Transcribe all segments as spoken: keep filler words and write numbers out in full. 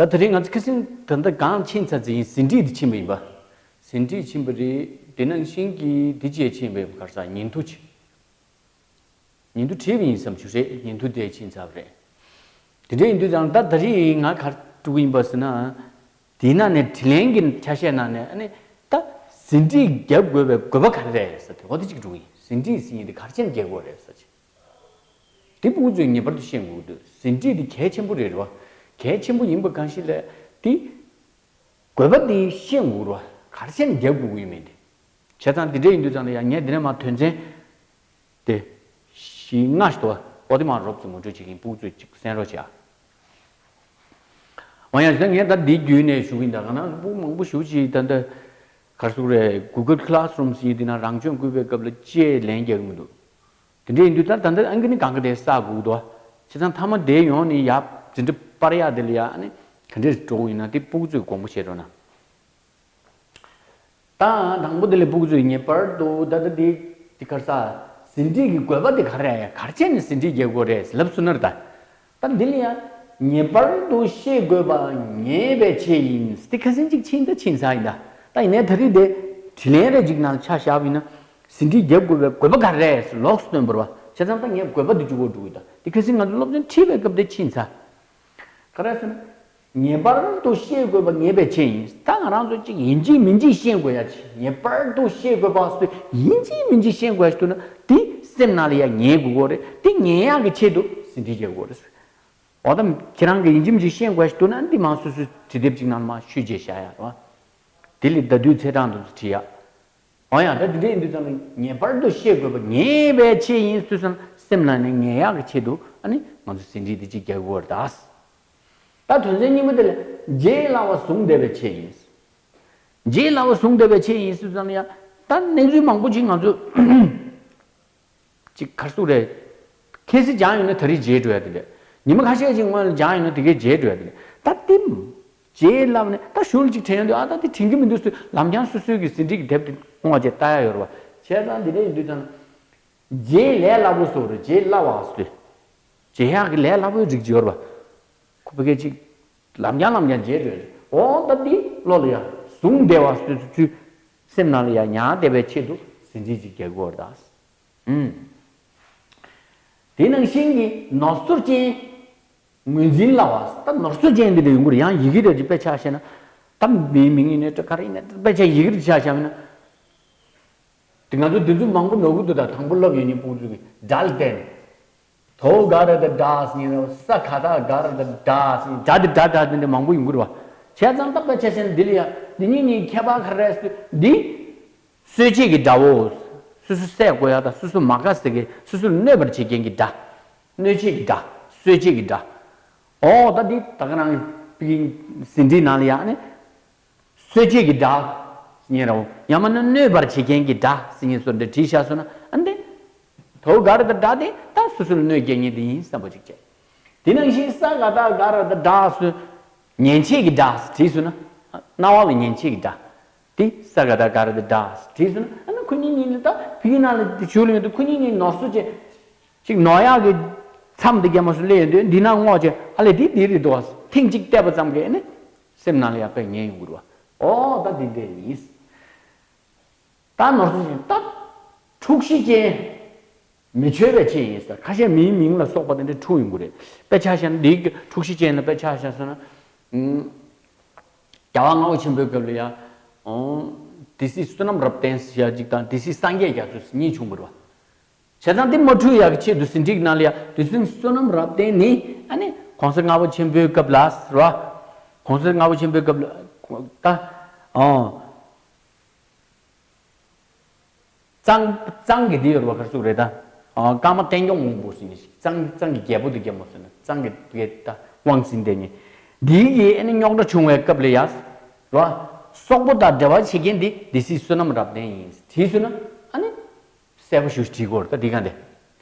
ད་དེ་རིང་ང་ཚོ་ཁ་སང་ད་ལྟ་གང་ཕྱིན་ཚར་ཚེ་ཡིན། ཟིན་བྲིས་དེ་ཕྱིན་པ་ཡིན་པ། ཟིན་བྲིས་ཕྱིན་པ་རེད། དེ་ནང་བཞིན་གྱི་དེ་རྗེས་ཕྱིན་པའི་ག་རེ་ཟ། ཉིན་ཐོ་ཅིག་ཉིན་ཐོ་བྲིས་པ་ཡིན་བསམ་རྒྱུ་རེད། ཉིན་ཐོ་དེ་ཕྱིན་ཚར་བ་རེད། དེ་འདྲ་ཡིན་དུས་ཙང་ད་ད་རེས་ང་ག་རེ་སྒྲུག་གི་ཡིན་པ་ཟེར་ན། དེའི་ནང་ནས་དྲིས་ལན་གྱི་ཆ་ཤས་ནང་ནས་ཨ་ནི་ད་ཟིན་བྲིས་རྒྱག་དགོས་པའི་དགོས་པ་ག་རེ་རེད་ཟེར་ཏེ། འོ་དེ་གཅིག་སྒྲུག་གི་ཡིན། ཟིན་བྲིས་ཟེར་མཁན་དེ་ག་རེ་བྱས་ནས་རྒྱག་དགོས་རེད་ཟེར་ཅིག་དེ་ཕྲུ་གུ་ཚོས་ངེས་པར་དུ་ཤེས་དགོས་ཀྱི་འདུག་ཟིན་བྲིས་དེ་གལ་ཆེན་པོ་རེད། རེད་བ། གལ་ཆེན་པོ་ཡིན་པ་གང་ཞིག་ལས་དེ་དགོས་པ་དེ་ཤེས་དགོས་རེད་བ། ག་རེ་བྱས་ནས་རྒྱག་དགོས་ཀྱི་ཡོད་མེད་དེ། བྱས་ཙང་དེ་འདྲ་ཡིན་དུས་ཙང་ལ་ཡང་ངས་འདི་ནས་མར་དོན་ཚན་དེ་བཞི་ལྔ་ཞིག་འདུག་བ། འོ་དེ་མར་རོབ་ཙམ་ངོ་སྤྲོད་བྱེད་ཀྱི་ཡིན། ཕྲུ་གུ་ཚོས་ཅིག་གསན་རོགས་བྱེད་ཨ། འོ་ཡང་ཟེར་ངས་ད་འདི་བརྒྱུད་ནས་ཞུ་གི་ཡིན། ད་ག་ན་ཕྲུ་གུ་མང་པོ་ཞེ་པོ་ཅིག་ད་ལྟ་ག་རེ་ཟེར་དགོས་རེད། Google Classroom ཟེར་དེ་ན་རང་སྐྱོན་བཀོད་པའི་སྐབས་ལ་ཅིག་ལན་རྒྱག་གི་མི་འདུག་དེ་འདྲ་ཡིན་དུས་ད་ད་ལྟ་ཨང་ཀི་ནི་གང་ག་དེ་བསགས་དགོས་འདུག་བ། བྱས་ཙང་མཐའ་མ་དེ་ཡོང་ནས་ཡར་འཛིན་གྲྭ་སྤར་ཡག་དེ་ལ་ཡ་ཨ་ནི་ག་འདྲས་འགྲོ་གི་ཡིན་ན་དེ་ཕྲུ་གུ་ཚོས་དགོངས་པ་བཞེས་རོགས་གནང་། ད་དང་པོ་དེ་ལ་ཕྲུ་གུ་ཚོས་ངེས་པར་དུ་ད་ལྟ་དེ་དེ་ག་རེ་ཟ། ཟིན་བྲིས་ཀྱི་དགོས་པ་དེ་ག་རེ་རེད། ཡ་ག་རེ་བྱས་ནས་ཟིན་བྲིས་རྒྱག་དགོས་རེད་ལབ་སོང་ན་རེད་ད། ད་འདི་ལ་ཡ་ངེས་པར་དུ་ཤེས་དགོས་པ་ངེས་པའི་ཆེད་ཡིན། དེ་ཁ་སང་གཅིག་ཕྱིན་ད་ཕྱིན་ཚར་ཡིན་ད། ད་ཡིན་ནའི་ད་རེས་དེ་དྲིས་ལན་རེ་གཅིག་ནང་ཆ་བཞག་པ་ཡིན་ན། ཟིན་བྲིས་རྒྱག་དགོས་པའི་དགོས་པ་ག་རེ་རེད་ལོགས་སུ་སྟོན་པ་རེད་བ། བྱས་ཙང་ད་ངས་དགོས་པ་དེ་གཅིག་པོ་འགྲོ་གི་ད། དེ་ཁ་སང་ང་ཚོ་སློབ་ཚན་ཁྲིད་པའི་སྐབས་དེ་ཕྱིན་ཚར། ག་རེ་ཟེར་ན། ངེས་པར་དུ་ཤེས་དགོས་པ་ངེས་པའི་ཆེད་ཡིན། ད་ང་རང་ཚོ་གཅིག་ཡིན་གཅིག་མིན་གཅིག་ཤེས་དགོས་ཡ་ཆེད། ངེས་པར་དུ་ཤེས་དགོས་པ་སུ་ཡིན་གཅིག་མིན་གཅིག་ཤེས་དགོས་ཡ་ཞིག་འདུག་ན་དེ་སེམས་ནང་ལ་ཡ་ངེས་དགོས་ཀྱི་རེད། དེ་ངེས་ཡག་གི་ཆེད་དུ་ཟིན་བྲིས་རྒྱག་དགོས་རེད། འོ་ད་ཁྱེད་རང་གིས་ཡིན་གཅིག་མིན་གཅིག་ཤེས་དགོས་ཡ་ཞིག་འདུག་ན་འདི་མང་སོ་སོའི་བྲིས་དེབ་ཅིག་ནང་མར་བཤུས་རྗེས་བཞག་ཡ་རེད་བ། དེ་ལས་ཟླ་དུས་ཚེས་གྲངས་དུ་བྲིས་ཡ། འོ་ཡ། ད་དེ་འདྲ་ཡིན་དུས་ཙམ་ལ་ངེས་པར་དུ་ཤེས་དགོས་པ་ངེས་པའི་ཆེད་ཡིན་ཟེར་སོང་ན་སེམས་ནང་ནས་ངེས་ཡག་གི་ཆེད་དུ་ཨ་ནི་ང་ཚོ་ཟིན་བྲིས་འདི་གཅིག་རྒྱག་དགོས་རེད་ད། ད་དོན་ཚན་གཉིས་པ་དེ་ལ་རྗེས་སླ་བ་བཟུང་བསྡད་པའི་ཆེད་ཡིན། རྗེས་སླ་བ་བཟུང་བསྡད་པའི་ཆེད་ཡིན་ཟེར་ཙམ་ལ་ཡ། ད་གནས་ཚུལ་མང་པོ་ཅིག་ང་ཚོ་ཅིག་ག་རེ་ཟེར་དགོས་རེད། ཁ་སང་སྦྱངས་ཡོད་ན་ད་རེས་བརྗེད་འགྲོ་ཡ་དེ་རེད། ཉི་མ་ཁ་ཤས་ཅིག་སྔོན་ལ་སྦྱངས་ཡོད་ན་དེ་གས་བརྗེད་འགྲོ་ཡ་དེ་རེད། ད་དེ་རྗེས་སླ་བ་ནས་ད་གཞུག་ལ་ཅིག་དྲན་ཡོང་དུས་ཨ་ད་དེ་དྲན་གྱི་མི་འདུག་ཟེར་ལམ་སང་སོ་སོའི་གི་ཟིན་བྲིས་ཀྱི་དེབ་དེ་བསྔོགས་བྱས་ལྟ་ཡ་ཡོད་རེད་བ། བྱས་ཙང་འདི་འདྲ་ཡིན་དུས་ཙམ་རྗེས་ལས་སླ་པོ་བཟོ་རེད། རྗེས་སླ་བ་ཟེར། རྗེས་ཡག་གི་ལས་སླ་པོའི་རིགས་ཅིག་ཡོད་རེད་བ། ཁོ་ཕ་གི་ཅིག་ལམ་རྐྱང་ལམ་རྐྱང་བརྗེད་འགྲོ་ཡ་རེད། འོ་ད་འདི་བློ་ལ་ཡ་བཟུང་བསྡད་པ་ཟེར་དུས་ཚོད་སེམས་ནང་ལ་ཡ་ཉར་བསྡད་པའི་ཆེད་དུ་ཟིན་བྲིས་ཅིག་རྒྱག་དགོས་རེད་ད། ཨུམ། དེ་ནང་བཞིན་གྱི་ནོར་སྲིད་ཅན། ངོས་འཛིན་སླ་བ། ད་ནོར་སྲིད་ཅན་འདི་འདྲ་ཡོང་གི་རེད། ཡང་ཡི་གེ་འདྲ་ཅིག་དཔེ་ཆ་བཞག་ན། ད་མིའི་མིང་ཡིན་ནའི་འདྲ་ག་རེ་ཡིན་ནའི་དཔེ་ཆ་ཡི་གེ་འདྲ་ཆ་བཞག་ན། དེ་ང་ཚོ་འདི་ཚོ་མང་པོ་ནོར་གི་འདུག་ད་དང་པོ་སློབ་ཡོད་མཁན་ཕྲུ་གུ་ཚོ་གིས་སྒྲ་ལ་བརྟེན། དོ་ག་ར་ད་སྒྲ་ཟེར་ཡིན་རོ། ས་ག་ད་ག་ར་ད་སྒྲ་ཟེར་ཡིན། སྒྲ་འདི་སྒྲ་སྒྲ་འདི་འདྲ་མང་པོ་ཡོང་གི་རེད་བ། བྱས་ཙང་ད་དཔེ་ཆ་བཞག་ན་འདི་ལ་ཡ་འདི་གཉིས་གཉིས་ཁྱད་པར་ག་རེ་རེད་ཟེར་དུས་འདི། གསོད་བྱེད་ཀྱི་སྒྲའོ། སོ་སོ་བསད་དགོས་ཡ་དང་སོ་སོ་མ་དགའ་ཟེར་མཁན་སོ་སོ་ལ་གནོད་པར་བྱེད་མཁན་གྱི་སྒྲ། གནོད་བྱེད་ཀྱི་སྒྲ། གསོད་བྱེད་ཀྱི་སྒྲ། འོ་ད་འདི་ད་ག་རང་པི་ཀིན་ཟིན་བྲིས་ནང་ལ་ཡ་ཨ་ནི། གསོད་བྱེད་ཀྱི་སྒྲ། ཉན་རོ། ཡང་མིན་ན་གནོད་པར་བྱེད་མཁན་གྱི་སྒྲ་ཟེར་མཁན་བཟོ་འདྲ་བྲིས་བཞག་སོང་ན་ཨ་འདི། དོ་ག་ར་ད་སྒྲ་དེ་ད་སོ་སོ་ལ་གནོད་སྐྱེལ་མཁན་དེ་ཡིན་བསམ་པ་ཅིག་བྱས། དེ་ནང་བཞིན་ས་ག་ད་ག་ར་ད་སྒྲ་ཟེར། ཉན་བྱེད་ཀྱི་སྒྲ་བྲིས་སོང་ན། རྣ་བ་ལ་ཉན་བྱེད་ཀྱི་སྒྲ། དེ་ས་ག་ད་ག་ར་ད་སྒྲ་བྲིས་སོང་ན་ཨ་ནི་ཁོ་གཉིས་གཉིས་ནི་ད་བོད་ཡིག་ནང་ལ་དེ་བྱུག་ལ་ཡོང་དུས་ཁོ་གཉིས་གཉིས་ནོར་སྲིད་ཅན། ཅིག་ནོར་ཡག་གི་མཚམས་དེ་རྒྱབ་མ་སོང་སླེབས་ཡོང་དུས་འདི་ན་སྔོག་བྱས་ཨ་ལས་དེ་དེ་རེད་འདུག་བ། ཐེངས་གཅིག་བལྟས་པ་ཙམ་གྱིས་ཨ་ནི་སེམས་ནང་ལ་ཡག་པོ་ཉན་ཡོང་གི་རེད་བ། ཨོ་ད་དེ་འདྲ་ཡིན། ད་ནོར་སྲིད་ཅན་ད་འཁྲུག་གཞི་ཅན། མི་ཆོས་པའི་ཆེད་ཡིན་ཟེར། ཁ་ཤས་མིའི་མིང་ལ་སོགས་པ་དེ་འདྲ་འཁྲུག་ཡོང་གི་རེད། དཔེ་ཆ་བཞག་ན་འདིའི་འཁྲུག་གཞི་ཅན་ལ་དཔེ་ཆ་བཞག་སོང་ན། ཨུམ། རྒྱལ་བ་ལྔ་པ་ཆེན་པོའི་སྐབས་ལ་ཡ། ཨོ། སྡེ་སྲིད་བསོད་ནམས་རབ་བརྟན་ཟེར་ཡ་གཅིག་དང་སྡེ་སྲིད་སངས་རྒྱས་རྒྱ་མཚོ་ཟེར་གཉིས་བྱུང་བ་རེད་བ། བྱས་ཙང་འདི་མ་འཁྲུག་ཡག་གི་ཆེད་དུ་ཟིན་བྲིས་ནང་ལ་ཡ་སྡེ་སྲིད་བསོད་ནམས་རབ་བརྟན་ནི་ཨ་ནི་གོང་ས་ལྔ་པ་ཆེན་པོའི་སྐབས་ལ་ཟེར་བ། གོང་ས་ལྔ་པ་ཆེན་པོའི་སྐབས་ལ་ད། ཨོ། གཙང་གཙང་གི་འདི་ཡོད་རེད་བ། ག་རེ་ཟེར་དགོས་རེད་ད། ཨ། ཀརྨ་བསྟན་སྐྱོང་དབང་པོ་ཟེར་མཁན་ཞིག་གཙང་གཙང་གི་རྒྱལ་པོ་དེ་རྒྱལ་མོ་ཟེར་ན་གཙང་གི་དེ་ད་དབང་ཟིན་བསྡད་མཁན། འདིའི་གི་ཨ་ནི་རྙོག་དྲ་བྱུང་བའི་སྐབས་ལ་ཡ། རེད་བ། སོག་པོ་དང་འབྲེལ་བ་བྱེད་མཁན་འདི་སྡེ་སྲིད་བསོད་ནམས་རབ་བརྟན་ཡིན་བྲིས་སོང་ན་ཨ་ནི། གསལ་པོ་ཞེ་པོ་བྲིས་དགོས་རེད་ད་འདི་ག་འདི།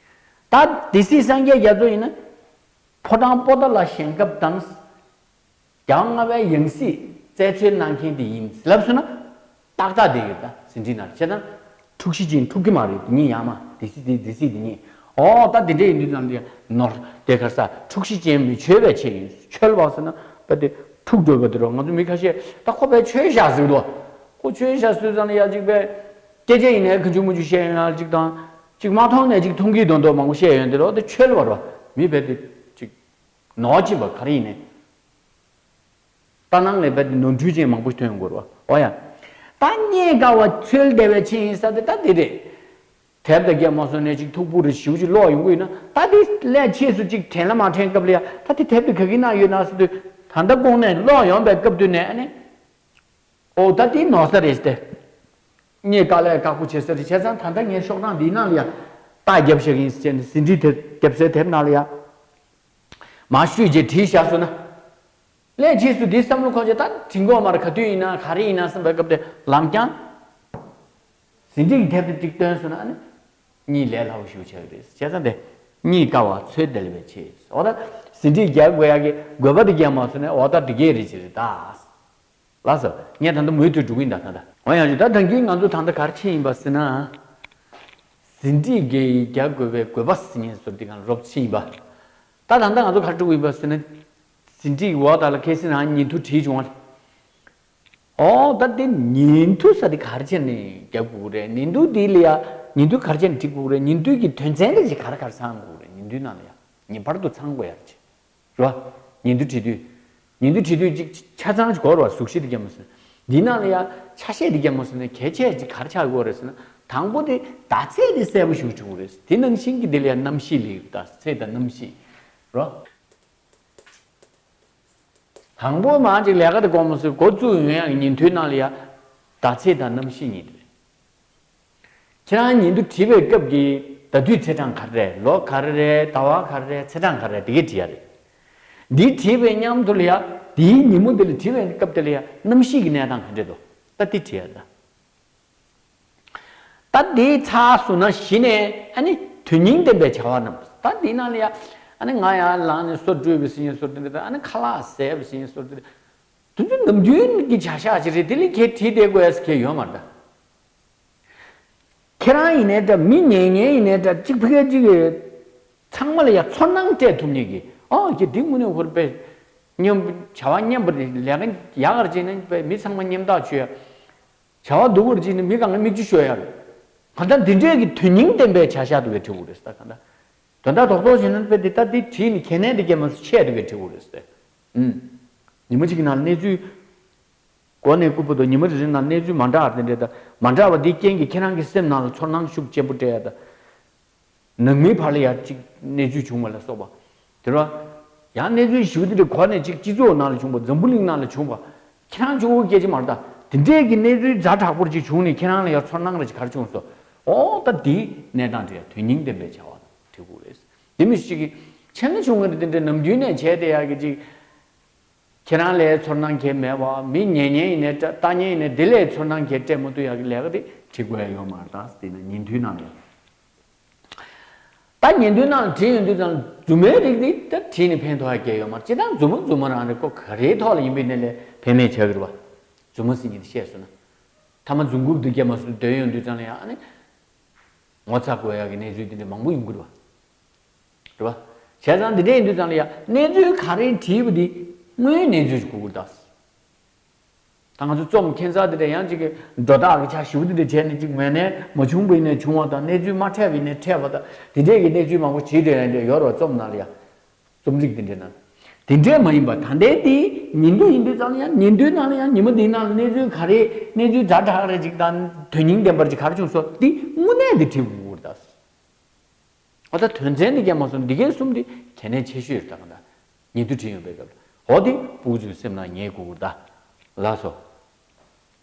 ད་སྡེ་སྲིད་སངས་རྒྱས་རྒྱ་མཚོ་ཡིན་ན། ཕོ་བྲང་པོ་ཏ་ལ་བཞེངས་སྐབས་དང་། རྒྱལ་བ་ལྔ་པའི་ཡང་སྲིད་རྩད་འཚོལ་གནང་མཁན་དེ་ཡིན་ལབ་སོང་ན། ཏག་ཏག་དེ་ཡོད་ད་ཟིན་བྲིས་ནང་བྱས་ཙང་། འཁྲུག་གཞི་ཅན་འཁྲུག་གི་མ་རེད་དེ་གཉིས་ཡང་མ་སྡེ་སྲིད་དེ་སྡེ་སྲིད་དེ་གཉིས། ཨོ་ད་དེ་འདྲ་ཡིན་དུས་ཙམ་དེ་ནོར་དེ་ག་རེ་ཟ། འཁྲུག་གཞི་ཅན་མི་ཆོས་པའི་ཆེད་ཡིན། ཆོས་པ་ཟེར་ན་ད་དེ་ འཁྲུག་འགྲོ་བ་དེ་རུ་ང་ཚོ་མི་ཁ་ཤས་ད་ཁོ་པའི་ཆོས་བཞག་ཟེར་དོ། ཁོ་ཆོས་བཞག་ཟེར་ཙང་ལ་ཡ་གཅིག་པའི་སྐད་ཆ་ཡིན་ནའི་ག་ཅུང་མུ་ཅུ་བཤད་ཡོང་ཡ་གཅིག་དང་གཅིག་མ་མཐོང་ནས་གཅིག་མཐོང་གི་དོན་དུ་མང་པོ་བཤད་ཡོང་དེ་རུ་དེ་ཆོས་ལ་བར་བ་མི་བས་དེ་གཅིག་ནོར་ཅིག་པ་ག་རེ་ཡིན་ནའི། ད་ནང་ལས་བས་དེ་ནོར་འཁྲུལ་ཅན་མང་པོ་ཐོན་དགོས་རུ་བ་འོ་ཡ། ད་རྙེད་དཀའ་བ་ཚོལ་བདེ་བའི་ཆེད་ཡིན་ས་དེ་ད་དེ་རེད། དེབ་དང་རྒྱབ་མ་སོང་ནས་ཅིག་མཐུག་པོ་རེ་ཞིའུ་ཅིག་ཀློག་ཡོང་གི་ཡོད་ན་ད་དེ་ལས་ཕྱིས་སུ་ཅིག་དྲན་ལ་མ་དྲན་སྐབས་ལ་ཡ་ད་དེ་དེབ་དེ་ག་གི་ནང་ཡོད་ན་ཟེར་དུས་ད་ལྟ་དགོང་ནས་ཀློག་ཡོང་པའི་སྐབས་དུས་ནས་ཨ་ནི། ཨོ་ད་དེ་ནོར་ས་རེད་ཟེར་ཏེ། རྙེད་དཀའ་ལས་ཁག་པོ་བྱེད་ས་རེད་བྱས་ཙང་ད་ལྟ་ངའི་ཤོག་གྲངས་འདིའི་ནང་ལ་ཡ། རྟགས་རྒྱབ་བཞག་ཡིན་ཟེར་ནས་ཟིན་བྲིས་དེ་རྒྱབ་སའི་དེབ་ནང་ལ་ཡ། མ་བཤུས་རྗེས་བྲིས་བཞག་སོང་ན། ལས་རྗེས་སུ་འདིའི་བསམ་བློ་འཁོར་རྗེས་ད་དྲིན་གོང་མར་ག་དུས་ཡིན་ན་ག་རེ་ཡིན་ན་བསམ་པའི་སྐབས་དེ་ལམ་རྐྱང་། ཟིན་བྲིས་ཀྱི་དེབ་དེ་གཅིག་བཏོན་སོང་ན་ཨ་ནི། གཉིད་ལས་སླ་བོ་ཞིག་ཆགས་ཀྱི་རེད་བྱས་ཙང་དེ། རྙེད་དཀའ་བ་ཚོལ་བདེ་བའི་ཆེད། འོ་ད། ཟིན་བྲིས་རྒྱག་དགོས་ཡག་གི་དགོས་པ་དེ་རྒྱག་མ་སོང་ན་འོ་ད་འདི་གས་རེད་ཅེས་རེད་ད། ལགས་སོ། ངས་ད་ལྟ་མུ་མཐུད་འགྲོ་གི་ཡིན་ད་ད་ད། འོ་ཡང་ཞུ་ད་ད་གིན་ང་ཚོ་ད་ལྟ་ག་རེ་ཕྱིན་ཡིན་པ་ཟེར་ན། ཟིན་བྲིས་ཀྱི་རྒྱག་དགོས་པའི་དགོས་པ་ཟིན་ཡིན་ཟུར་དེ་གང་རོབ་ཕྱིན་ཡིན་པ། ད་ད་ལྟ་ང་ཚོ་ག་རེ་འགྲོ་གི་ཡིན་པ་ཟེར་ན། ཟིན་བྲིས་འོག་ད་ལ་ཁ་སང་རང་ཉིན་ཐོ་བྲིས་བྱུང་བ། ཨོ་ད་དེ་ཉིན་ཐོ་ས་དེ་ག་རེ་བྱས་ནས་རྒྱག་དགོས་རེད། ཉིན་ཐོ་དེ་ལ་ཡ་ཉིན་ཐོ་ག་རེ་བྱས་ནས་བྲིས་དགོས་རེད། ཉིན་ཐོ་གི་དོན་ཚན་དེ་ཅིག་ག་རེ་ག་རེ་ཚང་དགོས་རེད། ཉིན་ཐོའི་ནང་ལ་ཡ་ངེས་པར་དུ་ཚང་དགོས་ཡ་རེད་ཅེས་རོ། ཉིན་ཐོ་བྲིས་དུས། ཉིན་ཐོ་བྲིས་དུས་ཅིག་ཆ་ཚང་ཅིག་དགོས་རེད་བ། གཟུགས་གཞི་དེ་རྒྱབ་མ་སོང་ན། འདི་ནང་ལ་ཡ་ཆ་ཤས་དེ་རྒྱབ་མ་སོང་ན་གལ་ཆེ་ཅིག་ག་རེ་ཆགས་དགོས་རེད་ཟེར་ན། དང་པོ་དེ་ཟླ་ཚེས་དེ་གསལ་པོ་ཞིག་བྱུང་རེད། དེ་ནང་བཞིན་གྱི་དེ་ལ་ཡ་གནམ་གཤིས་ལ་ཡ་ཟླ་ཚེས་དང་གནམ་གཤིས་རོ། དང་པོ་མང་ཅིག་ལས་ཀ་དེ་དགོངས་མོ་སུ་འགོ་བཙུགས་ཡོང་ཡག་ཉིན་ཐོའི་ནང་ལ་ཡ། ཟླ་ཚེས་དང་གནམ་གཤིས་ཉིན་རེད། ཁྱེད་རང་ཉིན་ཐོ་བྲིས་པའི་སྐབས་ཀྱི་ཟླ་དུས་ཚེས་གྲངས་ག་རེ་རེད། ལོ་ག་རེ་རེད། ཟླ་བ་ག་རེ་རེད། ཚེས་གྲངས་ག་རེ་རེད། དེ་གས་བྲིས་ཡ་རེད། འདི་བྲིས་པའི་མཉམ་དུ་ལ་ཡ། དེའི་ཉིན་མོ་དེ་ལ་བྲིས་པའི་སྐབས་དེ་ལ་ཡ་གནམ་གཤིས་ཀྱི་གནས་སྟངས་ག་འདྲས་འདུག་ད་དེ་བྲིས་ཡ་རེད་ད། ད་དེའི་ཚར་སོང་ན་གཞི་ནས་ཨ་ནི་དོན་སྙིང་ལྡན་པའི་བྱ་བ་རྣམས་ད་དེའི་ནང་ལ་ཡ་ཨ་ནི་ང་ཡང་ལངས་ནས་སོ་བཀྲུས་པའི་སྲིད་ཉེན་སོ་དེ་འདྲ་ཨ་ནི་ཁ་ལག་ཟས་པའི་སྲིད་ཉེན་སོ་དེ་འདྲ་དེ་ཚོ་ནམ་རྒྱུན་གྱི་བྱ་གཞག་ཅིག་རེད། དེ་ལས་ཁྱེད་བྲིས་བསྡད་དགོས་ཡ་ཟེར་ཁྱེད་ཡོད་མ་རེད། ཁྱེད་རང་ཡིན་ནའི་འདྲ་མི་ཉན་ཉན་ཡིན་ནའི་འདྲ་གཅིག་ཕ་གི་གཅིག་གི་ཚང་མ་ལ་ཡ་ཚོར་སྣང་སྤྲད་ཐུབ་མཁན་གྱི་ཨོ་ཁྱེད་འདི་དངོས་གནས་ཧོར་པས་སྙོམས་བྱ་བ་སྙོམས་པར་ལས་ཀ་ཡག་གར་བྱས་ནས་མི་ཚང་མ་སྙོམས་ཐག་ཆོད་ཡ། བྱ་བ་སྡུག་པར་བྱས་ནས་མི་གང་ག་མིག་ཆུ་ཤོར་ཡ་རེད། གང་ལྟར་འདི་འདྲས་ཀྱི་དོན་སྙིང་ལྡན་པའི་བྱ་བཞག་འདུག་གས་བྲིས་དགོས་རེད་ཟེར། ད་གང་ལྟར་དོན་དག་རྡོག་རྡོག་བྱས་ན་དཔེ་འདི་ད་འདི་བྲིས་ནས་གལ་གནད་འདི་སྐྱེས་མ་སོང་ཆད་འདུག་གས་བྲིས་དགོས་རེད་ཟེར། ཨུམ། ཉི་མ་གཅིག་གི་ནང་གནས་ཚུལ་འགོ་ནས་རྐུབ་བུ་དང་ཉི་མ་རེ་རེ་ནང་གནས་ཚུལ་མ་འདྲ་བ་དེ་འདྲས་དང་མ་འདྲ་བ་འདི་རྐྱེན་གྱིས་ཁྱེད་རང་གི་སེམས་ནང་ལ་ཚོར་སྣང་ཤུགས་ཆེན་པོ་སྤྲད་ཡ་དང་། ནང་མིའི་བར་ལ་ཡང་གཅིག་གནས་ཚུལ་བྱུང་བ་ལ་སོགས་པ། དེ་རུ། ཡང་གནས་ཚུལ་ཞིབ་དེ་འདྲ་གོ་ནས་གཅིག་སྤྱི་ཚོགས་ནང་ལ་བྱུང་བ་འཛམ་བུ་གླིང་ནང་ལ་བྱུང་བ། ཁྱེད་རང་གཅིག་པོ་སྐད་ཆ་མ་རེད་ད། དེ་འདྲས་ཀྱི་གནས་ཚུལ་ཛ་དྲག་པོ་ཅིག་བྱུང་ནས་ཁྱེད་རང་ལ་ཡང་ཚོར་སྣང་རེ་ཅིག་ག་རེ་བྱུང་སོང་། ཨོ་ད་འདི་གནས་སྟངས་དེ་ཡང་དོན་སྙིང་ལྡན་པའི་བྱ་བ་བྲིས་དགོས་རེད། དེ་མི་ཞིག་གིས་ཆེ་ན་ཆུང་ངུ་རེ་དེ་འདྲས་ནམ་རྒྱུན་ནས་བྱས་བསྡད་ཡག་གི་ཅིག་ཁྱེད་རང་ལ་ཚོར་སྣང་གང་ཡང་མེད་པ། མི་ཉན་ཉན་ཡིན་ནའི་འདྲ་ལྟ་ཉན་ཡིན་ནའི་དེ་ལ་ཚོར་སྣང་གང་ཡང་སྤྲད་མ་ཐུབ་ཡག་གི་ལས་ཀ་དེ་བྱེད་དགོས་ཡ་ཡོད་མ་རེད་ད། དེ་ན་ཉིན་ཐོའི་ནང་ལ། ད་ཉིན་ཐོའི་ནང་ལ་བྲིས་ཡོང་དུས་ཙང་རྫུན་མའི་རིགས་དེ་ད་བྲིས་ནས་ཕན་ཐོགས་ཡ་གང་ཡང་ཡོད་མ་རེད། སྤྱིར་བཏང་རྫུན་མ་རྫུན་མ་རང་རེད། ཁོ་ག་རེའི་ཐོག་ལ་ཡིན་པའི་ནས་ལས་ཕན་མེད་ཆགས་ཀྱི་རེད་པ། རྫུན་མ་ཟེར་མཁན་དེ་བཤད་སོང་ན། ཐ་མ་རྫུན་རྐུབ་དེ་རྒྱབ་མ་སོང་སྡོད་ཡོང་དུས་ཙང་ལ་ཡང་ཨ་ནི། ངོ་ཚ་དགོས་ཡག་གི་གནས་ཚུལ་དེ་འདྲ་མང་པོ་ཡོང་གི་རེད་པ། རེད་པ། བྱས་ཙང་འདི་འདྲ་ཡིན་དུས་ཙང་ལ་ཡ་གནས་ཚུལ་ག་རེ་བྲིས་པ་འདི་དངོས་ཡོད་གནས་ཚུལ་ཞིག་གོ་དགོས་ད། ད་ང་ཚོ་རྩོམ་ཁྱད་མཚར་འདི་འདྲ་ཡང་ཅིག་གི་སྒྲོ་བཏགས་ཀྱི་ཆ་ཞེ་པོ་འདི་འདྲ་བྱས་ནས་ཅིག་ངོས་ནས་མ་བྱུང་བ་ཡིན་ནའི་བྱུང་བ་དང་གནས་ཚུལ་མ་འཕྲད་པ་ཡིན་ནའི་འཕྲད་པ་དང་དེ་འདྲས་ཀྱི་གནས་ཚུལ་མང་པོ་བྲིས་བསྡད་ཡ་འདྲ་ཡོད་རེད་པ་རྩོམ་ནང་ལ་ཡ། རྩོམ་རིག་འདི་འདྲའི་ནང་། དེ་འདྲས་མ་ཡིན་པ་ད་ལྟའི་འདི་ཉིན་ཐོ་ཡིན་དུས་ཙང་ལ་ཡང་ཉིན་ཐོའི་ནང་ལ་ཡང་ཉི་མ་འདིའི་ནང་ལ་གནས་ཚུལ་ག་རེ་གནས་ཚུལ་ཛ་དྲག་རེ་ཅིག་དང་དོན་སྙིང་ལྡན་པ་ཅིག་ག་རེ་བྱུང་སོང་འདི་དངོས་གནས་འདི་བྲིས་དགོས་ཀྱི་རེད་ད། ཨོ་ད་དོན་ཚན་འདི་རྒྱབ་མ་སོང་འདི་གའི་གསུམ་འདི་གལ་གནད་ཆེ་ཤོས་རེད་ད་གང་ལྟར། ཉིན་ཐོ་བྲིས་ཡོང་པའི་སྐབས་ལ་ཨོ་འདི་སྤུ་གུ་ཚོའི་སེམས་ནང་ངེས་དགོས་ཀྱི་རེད་ད། ལགས་སོ།